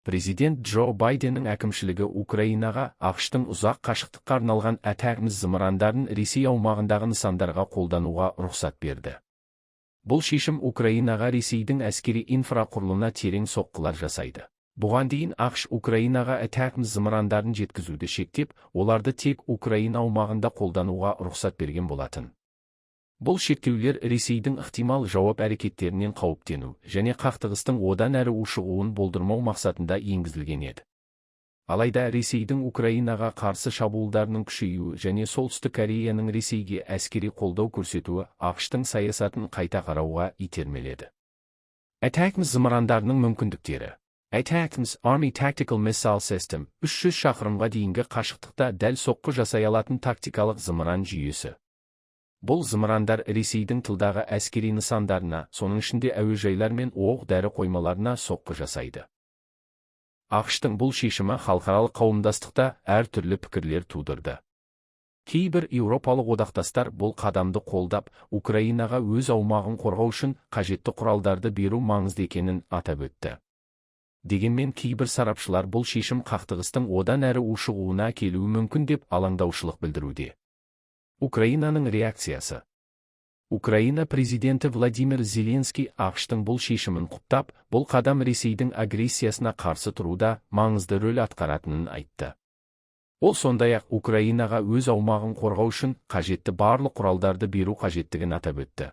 Президент Джо Байденнің әкімшілігі Украинаға АҚШ-тың ұзақ қашықтыққа арналған ATACMS зымырандарын Ресей аумағындағы нысандарға қолдануға рұқсат берді. Бұл шешім Украинаға Ресейдің әскери инфрақұрылымына терең соққылар жасайды. Бұған дейін АҚШ Украинаға ATACMS зымырандарын жеткізуді шектеп, оларды тек Украина аумағында қолдануға рұқсат берген болатын. Бұл шектеулер Ресейдің ықтимал жауап әрекеттерінен қауіптену және қақтығыстың одан әрі ушығуын болдырмау мақсатында енгізілген еді. Алайда Ресейдің Украинаға қарсы шабуылдарының күшеюі және Солтүстік Кореяның Ресейге әскери қолдау көрсетуі АҚШ-тың саясатын қайта қарауға итермеледі. ATACMS зымырандарының мүмкіндіктері. ATACMS, Army Tactical Missile System, 300 шақырымға дейінгі қашықтықта дәл соққы жасай алатын тактикалық зымыран жүйесі. Бұл зымырандар Ресейдің тылдағы әскери нысандарына, соның ішінде әуежайлар мен оқ дәрі қоймаларына соққы жасайды. АҚШ-тың бұл шешімі халықаралық қауымдастықта әртүрлі пікірлер тудырды. Кейбір еуропалық одақтастар бұл қадамды қолдап, Украинаға өз аумағын қорғау үшін қажетті құралдарды беру маңызды екенін атап өтті. Дегенмен кейбір сарапшылар бұл шешім қақтығыстың одан әрі ушығуына әкелуі мүмкін деп алаңдаушылық білдіруде. Украинаның реакциясы. Украина президенті Владимир Зеленский АҚШ-тың бұл шешімін құптап, бұл қадам Ресейдің агрессиясына қарсы тұруда маңызды рөл атқаратынын айтты. Ол сондай-ақ Украинаға өз аумағын қорғау үшін қажетті барлық құралдарды беру қажеттігін атап өтті.